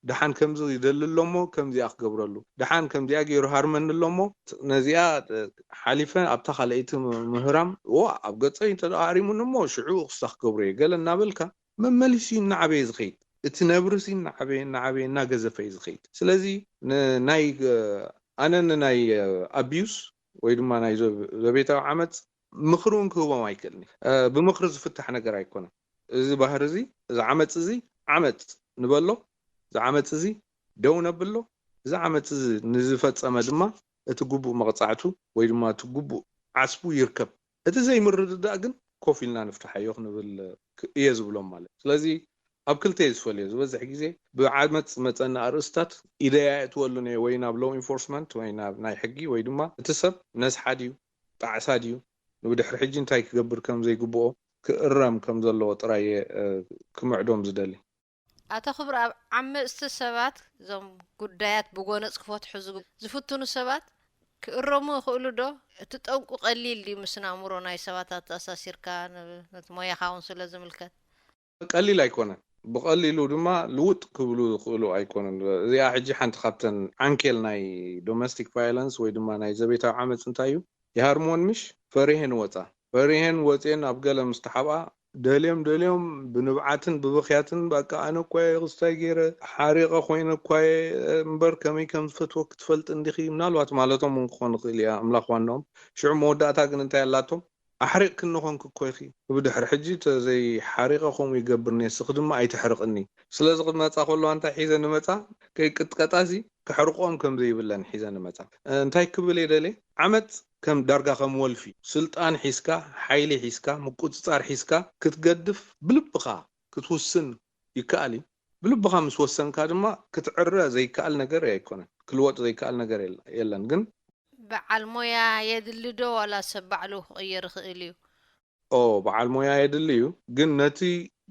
ደሓን ከምዚ ይደሊ ኣሎሞ ከምዚኣ ክገብረሉ ደሓን ከምዚኣ ገይሩ ሃርመኒ ኣሎሞ ነዚኣ ሓሊፈ ኣብታ ካልኣይቲ ምህራም ዋ ኣብ ገፀይ እንተ ኣሪሙኒ እሞ ሽዑ ክሳ ክገብሮ እየ ገለ እናበልካ መመሊሱ እዩ እናዓበየ ዝኸይድ። እቲ ነብሪ ሲ እናዓበየ እናዓበየ እናገዘፈ እዩ ዝኸይድ። ስለዚ ናይ ኣነ ንናይ ኣቢዩስ ወይ ድማ ናይ ዘቤታዊ ዓመፅ ምኽሪ እውን ክህቦም ኣይክእልን። ብምኽሪ ዝፍታሕ ነገር ኣይኮነን። እዚ ባህሪ እዚ እዚ ዓመፅ እዚ ዓመፅ ንበሎ፣ እዚ ዓመፅ እዚ ደው ነብሎ፣ እዚ ዓመፅ እዚ ንዝፈፀመ ድማ እቲ ግቡእ መቕፃዕቱ ወይ ድማ እቲ ግቡእ ዓስቡ ይርከብ። እቲ ዘይምርድዳእ ግን ኮፍ ኢልና ንፍትሓዮ ክንብል እየ ዝብሎም ማለት እዩ። ስለዚ ኣብ ክልተ እየ ዝፈልዮ። ዝበዝሕ ግዜ ብዓመፅ ዝመፀና ኣርእስታት ኢደይ ኣየእትወሉን እየ ወይ ናብ law enforcement ወይ ናብ ናይ ሕጊ ወይ ድማ እቲ ሰብ ነስሓ ድዩ ጣዕሳ ድዩ ንብድሕሪ ሕጂ እንታይ ክገብር ከም ዘይግብኦ ክእረም ከም ዘለዎ ጥራይ እየ ክምዕዶም ዝደሊ። ኣቶ ክብረኣብ፣ ዓመፅቲ ሰባት፣ እዞም ጉዳያት ብጎነፅ ክፈትሑ ዝፍትኑ ሰባት ክእረሙ ይኽእሉ ዶ? እቲ ጠንቁ ቀሊል ድዩ? ምስ ኣእምሮ ናይ ሰባት ኣተኣሳሲርካ፣ ነቲ ሞያኻ እውን ስለ ዝምልከት። ቀሊል ኣይኮነን። ብቐሊሉ ድማ ልውጥ ክብሉ ዝኽእሉ ኣይኮነን። እዚኣ ሕጂ ሓንቲ ካብተን ዓንኬል ናይ ዶሜስቲክ ቫዮለንስ ወይ ድማ ናይ ዘቤታዊ ዓመፅ እንታይ እዩ? ይሃርሞን ምሽ ፈሪሄን ወፃ። ፈሪሄን ወፅኤን ኣብ ገለ ምስ ተሓብኣ፣ ደልዮም ደልዮም ብንብዓትን ብብኽያትን፣ በቃ ኣነ እኳ እየ ክስታይ ገይረ፣ ሓሪቐ ኮይነ እኳ እየ እምበር፣ ከመይ ከም ዝፈትወ ክትፈልጥ እንዲኺ፣ ምናልባት ማለቶም እውን ክኾን ይኽእል እያ፣ ኣምላኽ ዋናኦም። ሽዑ መወዳእታ ግን እንታይ ኣላቶም? ኣሕሪቕክኒ ኾንክ እኮ ኢኺ፣ ብድሕሪ ሕጂ ተዘይሓሪቐ ከምኡ ይገብር፣ ንስኺ ድማ ኣይተሕርቕኒ። ስለዚ ክመፃ ከለዋ እንታይ ሒዘ ንመፃ? ከይቅጥቀጣ እዚ ክሕርቆም ከም ዘይብለን ሒዘ ንመፃ። እንታይ ክብል እየ ደልየ? ዓመፅ ከም ዳርጋ ከም ወልፊ፣ ስልጣን ሒዝካ፣ ሓይሊ ሒዝካ፣ ምቁፅፃር ሒዝካ ክትገድፍ ብልብኻ ክትውስን ይከኣል እዩ። ብልብኻ ምስ ወሰንካ ድማ ክትዕረ ዘይከኣል ነገር ኣይኮነን፣ ክልወጥ ዘይከኣል ነገር የለ- የለን። ግን በዓል ሞያ የድሊ ዶ ዋላ ሰብ ባዕሉ ክቕየር ይኽእል እዩ? ኦ በዓል ሞያ የድሊ እዩ፣ ግን ነቲ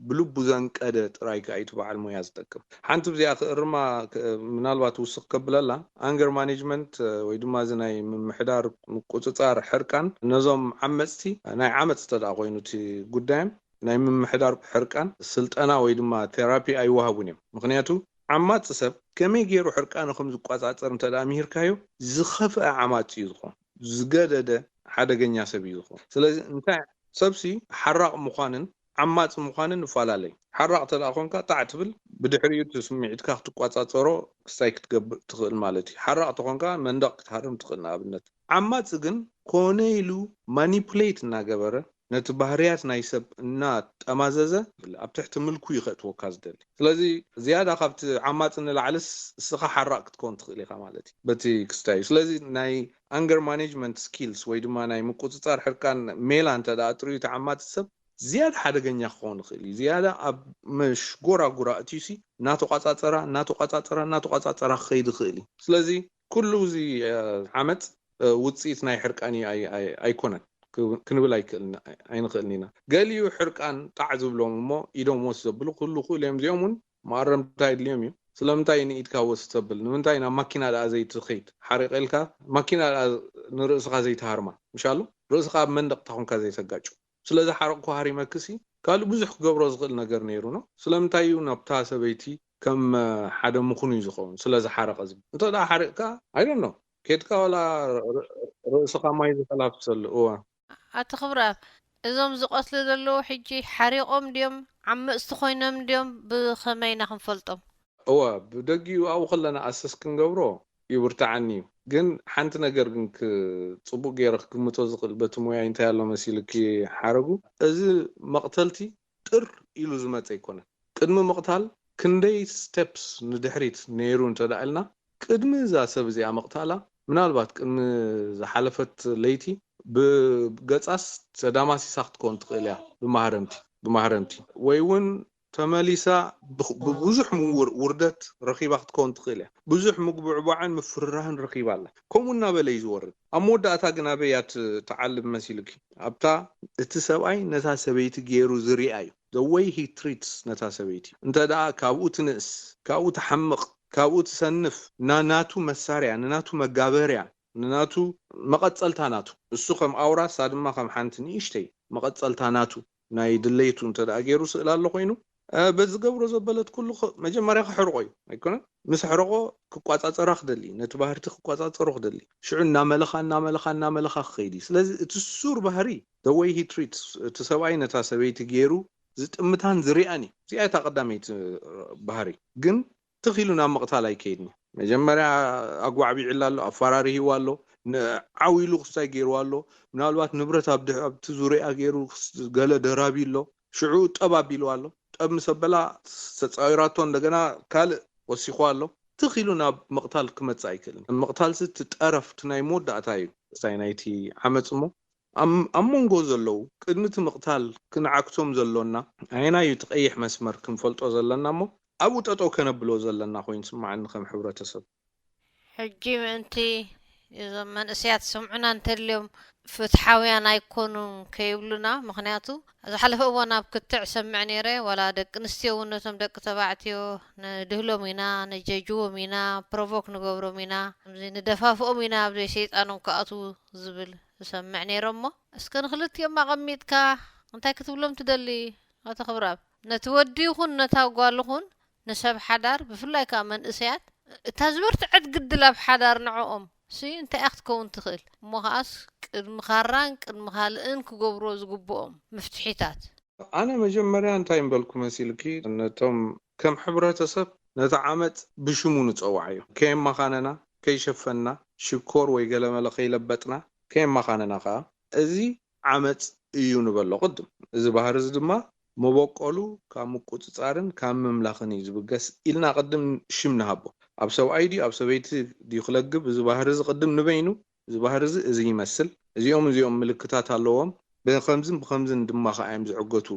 ብልቡ ዘንቀደ ጥራይ ከኣ እዩ በዓል ሞያ ዝጠቅም። ሓንቲ ብዚኣ ክእርማ ክ- ምናልባት ውስኽ ከብለላ፣ ኣንገር ማኔጅመንት ወይ ድማ እዚ ናይ ምምሕዳር ምቁፅፃር ሕርቃን ነዞም ዓመፅቲ ናይ ዓመፅ እንተ ደኣ ኮይኑ እቲ ጉዳዮም ናይ ምምሕዳር ሕርቃን ስልጠና ወይ ድማ ቴራፒ ኣይወሃቡን እዮም። ምክንያቱ ዓማፂ ሰብ ከመይ ገይሩ ሕርቃኑ ከም ዝቋፃፀር እንተ ደኣ ምሂርካዮ ዝኸፍአ ዓማፂ እዩ ዝኾን፣ ዝገደደ ሓደገኛ ሰብ እዩ ዝኾን። ስለዚ እንታይ ሰብሲ ሓራቕ ምዃንን ዓማፂ ምዃንን እፈላለይ። ሓራቕ እንተ ደኣ ኮንካ ጣዕ ትብል፣ ብድሕሪኡ እቲ ስምዒትካ ክትቋፃፀሮ ክስታይ ክትገብር ትኽእል ማለት እዩ። ሓራቕ ተኾንካ መንደቕ ክትሃርም ትኽእል ንኣብነት። ዓማፂ ግን ኮነ ኢሉ ማኒፑሌት እናገበረ ነቲ ባህርያት ናይ ሰብ እናጠማዘዘ ኣብ ትሕቲ ምልኩ እዩ ከእትወካ ዝደሊ። ስለዚ ዝያዳ ካብቲ ዓማፂ ንላዕልስ እስኻ ሓራቕ ክትከውን ትኽእል ኢኻ ማለት እዩ በቲ ክስታይ እዩ። ስለዚ ናይ ኣንገር ማኔጅመንት ስኪልስ ወይ ድማ ናይ ምቁፅፃር ሕርቃን ሜላ እንተ ደኣ ጥርዩ እቲ ዓማፂ ሰብ ዝያዳ ሓደገኛ ክኸውን ይኽእል እዩ። ዝያዳ ኣብ መሽጎራጉራ እትዩሲ እናተቋፃፀራ እናተቋፃፀራ እናተቋፃፀራ ክኸይድ ይኽእል እዩ። ስለዚ ኩሉ እዚ ዓመፅ ውፅኢት ናይ ሕርቃን እዩ ኣይኮነን ክንብል ኣይንኽእልን ኢና። ገሊኡ ሕርቃን ጣዕ ዝብሎም እሞ ኢዶም ወስ ዘብሉ ክህሉ ክእሉ እዮም። እዚኦም እውን መኣረምታ የድልዮም እዩ። ስለምንታይ ንኢድካ ወስ ተብል? ንምንታይ ናብ ማኪና ደኣ ዘይትኸይድ? ሓሪቐ ኢልካ ማኪና ደኣ ንርእስኻ ዘይትሃርማ ምሻሉ? ርእስኻ ኣብ መንደቕ ተኾንካ ዘይተጋጩ። ስለ ዝሓረቕኩ ሃሪመክሲ ካልእ ብዙሕ ክገብሮ ዝኽእል ነገር ነይሩ ነው። ስለምንታይ እዩ ናብታ ሰበይቲ ከም ሓደ ምኹን እዩ ዝኸውን? ስለ ዝሓረቐ ዝብል። እንተ ደኣ ሓሪቕካ፣ I don't know፣ ኬድካ ዋላ ርእስኻ ማይ ዝፈላፍሰሉ። እዋ። ኣቲ ክብረኣብ፣ እዞም ዝቐትሉ ዘለዉ ሕጂ ሓሪቖም ድዮም ዓመፅቲ ኮይኖም ድዮም ብኸመይ ኢና ክንፈልጦም? እወ፣ ብደጊኡ ኣብኡ ከለና ኣሰስ ክንገብሮ ይብርትዓኒ እዩ። ግን ሓንቲ ነገር ግን ክ- ፅቡቅ ገይረ ክግምቶ ዝኽእል በቲ ሞያይ እንታይ ኣሎ መሲልኪ ሓረጉ፣ እዚ መቕተልቲ ጥር ኢሉ ዝመፀ ኣይኮነን። ቅድሚ ምቕታል ክንደይ ስቴፕስ ንድሕሪት ነይሩ እንተ ደኣ ኢልና፣ ቅድሚ እዛ ሰብ እዚኣ ምቕታላ ምናልባት ቅድሚ ዝሓለፈት ለይቲ ብገጻስ ተዳማሲሳ ክትከውን ትኽእል እያ ብማህረምቲ ብማህረምቲ ወይ እውን ተመሊሳ ብብዙሕ ምውር ውርደት ረኺባ ክትከውን ትኽእል እያ። ብዙሕ ምግቡዕቧዕን ምፍርራህን ረኺባ ኣላ። ከምኡ እናበለ እዩ ዝወርድ። ኣብ መወዳእታ ግን ኣበይ እያ ትዓልብ መሲልኪ? ኣብታ እቲ ሰብኣይ ነታ ሰበይቲ ገይሩ ዝሪኣ እዩ። The way he treats ነታ ሰበይቲ። እንተ ደኣ ካብኡ ትንእስ፣ ካብኡ ትሓምቕ፣ ካብኡ ትሰንፍ፣ ናናቱ መሳርያ፣ ንናቱ መጋበርያ፣ ንናቱ መቐጸልታ ናቱ። እሱ ከም ኣውራ፣ እሳ ድማ ከም ሓንቲ ንእሽተይ መቐጸልታ ናቱ። ናይ ድሌቱ እንተ ደኣ ገይሩ ስእል ኣሎ ኮይኑ፣ በዚ ገብሮ ዘበለት ኩሉ መጀመርያ ክሕርቆ እዩ ኣይኮነን? ምስ ሕረቆ ክቋጻጸራ ክደሊ፣ ነቲ ባህርቲ ክቋጻጸሮ ክደሊ። ሽዑ እናመለኻ እናመለኻ እናመለኻ ክኸይድ እዩ። ስለዚ እቲ ሱር ባህሪ፣ the way he treats፣ እቲ ሰብኣይ ነታ ሰበይቲ ገይሩ ዝጥምታን ዝሪኣን እዩ። እዚኣ እታ ቀዳመይቲ ባህሪ። ግን ትኽ ኢሉ ናብ ምቕታል ኣይከይድን እዩ። መጀመርያ ኣጓዕቢዕላ ኣሎ፣ ኣፈራሪህዋ ኣሎ፣ ዓው ኢሉ ክስታይ ገይርዋ ኣሎ። ምናልባት ንብረት ኣብቲ ዙሪኣ ገይሩ ገለ ደራቢ ኣሎ። ሽዑ ጠብ ኣቢልዋ ኣሎ። ጠብ ምስ ኣበላ ተፃዊራቶ እንደገና ካልእ ወሲኽዋ ኣሎ። ትኽ ኢሉ ናብ ምቕታል ክመፅእ ኣይክእልን። ምቕታልሲ እቲ ጠረፍ እቲ ናይ መወዳእታ እዩ ክስታይ ናይቲ ዓመፅ እሞ ኣብ መንጎ ዘለዉ ቅድሚ እቲ ምቕታል ክንዓግቶም ዘሎና ኣየናይ እዩ እቲ ቀይሕ መስመር ክንፈልጦ ዘለና እሞ ኣብኡ ጠጠው ከነብሎ ዘለና ኮይኑ ይስምዓኒ ከም ሕብረተሰብ። ሕጂ ምእንቲ እዞም መንእሰያት ዝሰምዑና እንተልዮም ፍትሓውያን ኣይኮኑን ከይብሉና። ምኽንያቱ ዝሓለፈ እዋን ኣብ ክትዕ ሰምዕ ነይረ፣ ዋላ ደቂ ኣንስትዮ እውን ነቶም ደቂ ተባዕትዮ ንድህሎም ኢና፣ ነጀጅዎም ኢና፣ ፕሮቮክ ንገብሮም ኢና፣ ከምዚ ንደፋፍኦም ኢና ኣብ ዘይሰይጣኖም ክኣትዉ ዝብል ዝሰምዕ ነይረ። እሞ እስከ ንክልቲኦም ኣቐሚጥካ እንታይ ክትብሎም ትደሊ? ኣቶ ክብረኣብ፣ ነቲ ወዲ ይኹን ነታ ጓል ይኹን ንሰብ ሓዳር፣ ብፍላይ ከኣ መንእሰያት፣ እታ ዝበርትዐት ግድል ኣብ ሓዳር ንዕኦም ሲ እንታይ እያ ክትከውን ትኽእል? እሞ ከኣስ ቅድሚ ካራን ቅድሚ ካልእን ክገብርዎ ዝግብኦም መፍትሒታት። ኣነ መጀመርያ እንታይ ምበልኩ መሲልኪ፣ ነቶም ከም ሕብረተሰብ ነቲ ዓመፅ ብሽሙ ንፀዋዓዮ። ከየማኻነና፣ ከይሸፈንና፣ ሽኮር ወይ ገለመለ ከይለበጥና፣ ከየማኻነና ከኣ እዚ ዓመፅ እዩ ንበሎ ቅድም። እዚ ባህሪ እዚ ድማ መበቆሉ ካብ ምቁፅፃርን ካብ ምምላኽን እዩ ዝብገስ ኢልና ቅድም ሽም ንሃቦ። ኣብ ሰብኣይ ድዩ ኣብ ሰበይቲ ድዩ ክለግብ፣ እዚ ባህሪ እዚ ቅድም ንበይኑ፣ እዚ ባህሪ እዚ እዚ ይመስል፣ እዚኦም እዚኦም ምልክታት ኣለዎም፣ ብከምዝን ብከምዝን ድማ ከኣ እዮም ዝዕገቱ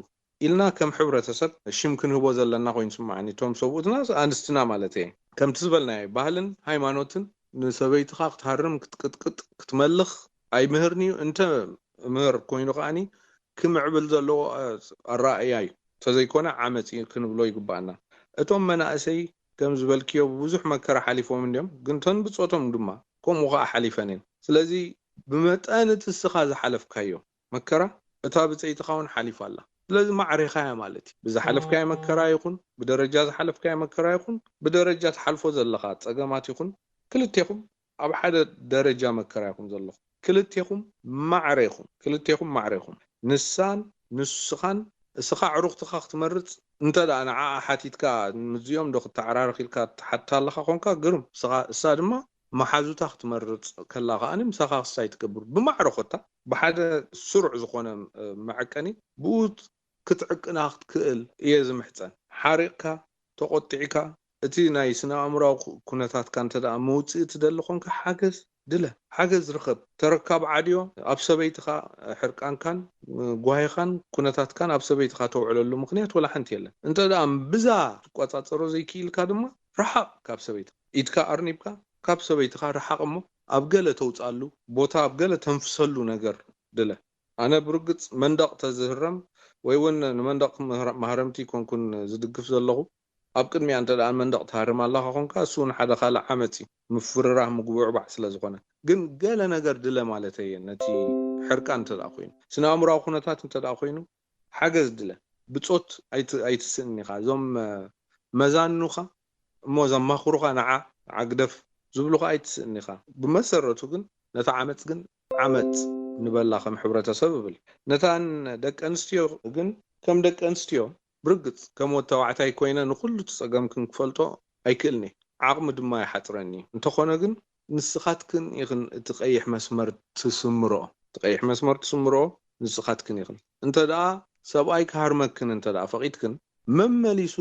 ኢልና ከም ሕብረተሰብ ሽም ክንህቦ ዘለና ኮይኑ ስማዓኒ። እቶም ሰብኡትና ኣንስትና ማለት እየ። ከምቲ ዝበልናዮ ባህልን ሃይማኖትን ንሰበይትኻ ክትሃርም ክትቅጥቅጥ ክትመልኽ ኣይምህርን እዩ። እንተ ምህር ኮይኑ ከኣኒ ክምዕብል ዘለዎ ኣራእያ እዩ። እንተዘይኮነ ዓመፅ እዩ ክንብሎ ይግባኣና። እቶም መናእሰይ ከም ዝበልክዮ ብዙሕ መከራ ሓሊፎም እንዲዮም፣ ግን ተን ብፆቶም ድማ ከምኡ ከዓ ሓሊፈን እየን። ስለዚ ብመጠን እቲ እስኻ ዝሓለፍካዮ መከራ እታ ብፀይትኻ እውን ሓሊፋ ኣላ። ስለዚ ማዕሬኻያ ማለት እዩ። ብዝሓለፍካዮ መከራ ይኹን ብደረጃ ዝሓለፍካዮ መከራ ይኹን ብደረጃ ትሓልፎ ዘለኻ ፀገማት ይኹን ክልቴኹም ኣብ ሓደ ደረጃ መከራ ኢኹም ዘለኹም። ክልቴኹም ማዕረ ኢኹም። ክልቴኹም ማዕረ ኢኹም። ንሳን ንስኻን እስኻ ዕሩኽትኻ ክትመርፅ እንተ ደኣ ንዓኣ ሓቲትካ ምስዚኦም ዶ ክተዓራረኽ ኢልካ ትሓታ ኣለኻ ኮንካ ግርም። እስኻ እሳ ድማ መሓዙታ ክትመርፅ ከላ ከኣ ምሳኻ ክሳይ ትገብር ብማዕረ ኮታ ብሓደ ስሩዕ ዝኾነ መዐቀኒ ብኡ ክትዕቅና ክትክእል እየ ዝምሕፀን። ሓሪቕካ ተቖጢዕካ እቲ ናይ ስነ ኣእምራዊ ኩነታትካ እንተ ደኣ መውፅኢ ትደሊ ኮንካ ሓገዝ ድለ፣ ሓገዝ ርኸብ። ተረካብ ዓድዮ ኣብ ሰበይትኻ ሕርቃንካን ጓሂኻን ኩነታትካን ኣብ ሰበይትኻ ተውዕለሉ ምኽንያት ወላ ሓንቲ የለን። እንተ ደኣ ብዛ ትቆፃፀሮ ዘይክኢልካ ድማ ረሓቕ ካብ ሰበይትኻ። ኢድካ ኣርኒብካ ካብ ሰበይትኻ ረሓቕ እሞ ኣብ ገለ ተውፅኣሉ ቦታ ኣብ ገለ ተንፍሰሉ ነገር ድለ። ኣነ ብርግፅ መንደቕ ተዝህረም ወይ እውን ንመንደቕ ማህረምቲ ኮንኩን ዝድግፍ ዘለኹ ኣብ ቅድሚያ እንተ ደኣ መንደቕ ትሃርም ኣለኻ ኮንካ እሱ እውን ሓደ ካልእ ዓመፅ እዩ። ምፍርራህ ምጉብዕባዕ ስለ ዝኾነ ግን ገለ ነገር ድለ ማለት እየ ነቲ ሕርቃን እንተ ደኣ ኮይኑ ስነ ኣእምራዊ ኩነታት እንተ ደኣ ኮይኑ ሓገዝ ድለ። ብፆት ኣይትስእን ኢኻ። እዞም መዛኑኻ እሞ ዘማኽሩኻ ንዓ ንዓ ግደፍ ዝብሉኻ ኣይትስእን ኢኻ። ብመሰረቱ ግን ነታ ዓመፅ ግን ዓመፅ ንበላ ከም ሕብረተሰብ እብል። ነታን ደቂ ኣንስትዮ ግን ከም ደቂ ኣንስትዮ ብርግፅ ከም ወዲ ተባዕታይ ኮይነ ንኹሉ እቲ ፀገምክን ክፈልጦ ኣይክእልን እየ። ዓቕሚ ድማ ይሓፅረኒ እዩ። እንተኾነ ግን ንስኻትክን ኢኽን እቲ ቀይሕ መስመር ትስምርኦ። እቲ ቀይሕ መስመር ትስምርኦ ንስኻትክን ኢኽን። እንተ ደኣ ሰብኣይ ክሃርመክን እንተ ደኣ ፈቒድክን መመሊሱ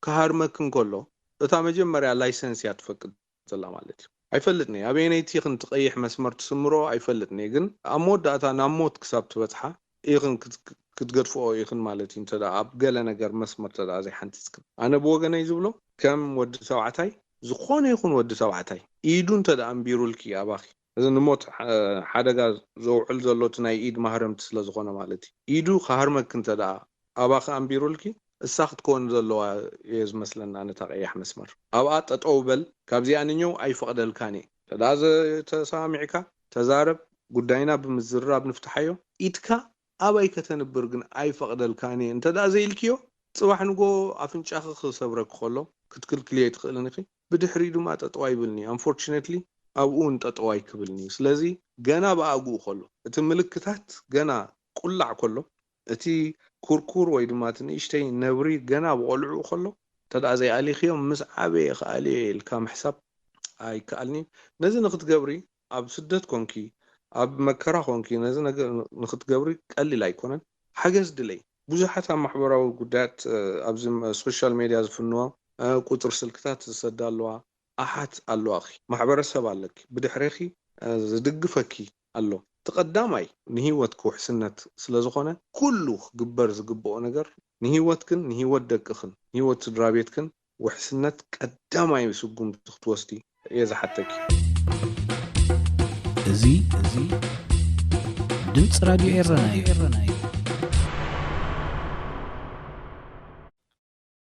ክሃርመክን ከሎ እታ መጀመርያ ላይሰንስ እያ ትፈቅድ ዘላ ማለት እዩ። ኣይፈልጥን እየ ኣበየነይቲ ኢኽን እቲ ቀይሕ መስመር ትስምርኦ ኣይፈልጥን እየ። ግን ኣብ መወዳእታ ናብ ሞት ክሳብ ትበፅሓ ኢኽን ክትገድፍኦ ኢኽን ማለት እዩ። እንተ ኣብ ገለ ነገር መስመር እንተ ዘይሓንፂፅክን ኣነ ብወገነይ ዝብሎ ከም ወዲ ተባዕታይ ዝኾነ ይኹን ወዲ ተባዕታይ ኢዱ እንተ ኣንቢሩልኪ ኣባኺ እዚ ንሞት ሓደጋ ዘውዕል ዘሎ እቲ ናይ ኢድ ማህረምቲ ስለ ዝኾነ ማለት እዩ። ኢዱ ክሃርመኪ እንተ ኣባኺ ኣንቢሩልኪ እሳ ክትከውን ዘለዋ እየ ዝመስለና ነታ ቀያሕ መስመር ኣብኣ ጠጠው በል ካብዚኣ ንኘው ኣይፈቕደልካን እየ ተዳ ተሰማሚዕካ ተዛረብ ጉዳይና ብምዝርራብ ንፍትሓዮ ኢድካ ኣባይ ከተንብር ግን ኣይፈቕደልካን እየ እንተ ደኣ ዘይልክዮ ጽባሕ ንጎ ኣፍንጫኺ ክሰብረኪ ከሎ ክትክልክልዮ ኣይትኽእልን ኢኺ ብድሕሪኡ ድማ ጠጠው ኣይብልን'ዩ unfortunately ኣብኡ እውን ጠጠው ኣይክብልን'ዩ ስለዚ ገና ብኣግኡ ከሎ እቲ ምልክታት ገና ቁላዕ ከሎ እቲ ኩርኩር ወይ ድማ እቲ ንእሽተይ ነብሪ ገና ብቆልዕኡ ከሎ እንተ ደኣ ዘይኣሊኽዮ ምስ ዓበየ ክኣልዮ እየ ኢልካ ምሕሳብ ኣይከኣልን'ዩ ነዚ ንክትገብሪ ኣብ ስደት ኮንኪ ኣብ መከራ ኮንኪ ነዚ ነገር ንክትገብሪ ቀሊል ኣይኮነን ሓገዝ ድለይ ብዙሓት ኣብ ማሕበራዊ ጉዳያት ኣብዚ social media ዝፍንዎ ቁፅሪ ስልክታት ዝሰዳ ኣለዋ ኣሓት ኣለዋኺ ማሕበረሰብ ኣለኪ ብድሕሬኺ ዝድግፈኪ ኣሎ እቲ ቀዳማይ ንሂወትኪ ውሕስነት ስለዝኾነ ኩሉ ክግበር ዝግብኦ ነገር ንሂወትክን ንሂወት ደቅኽን ንሂወት ስድራ ቤትክን ውሕስነት ቀዳማይ ስጉምቲ ክትወስዲ እየ ዝሓተኪ። እዚ ድምፂ ራዲዮ ኤረና እዩ።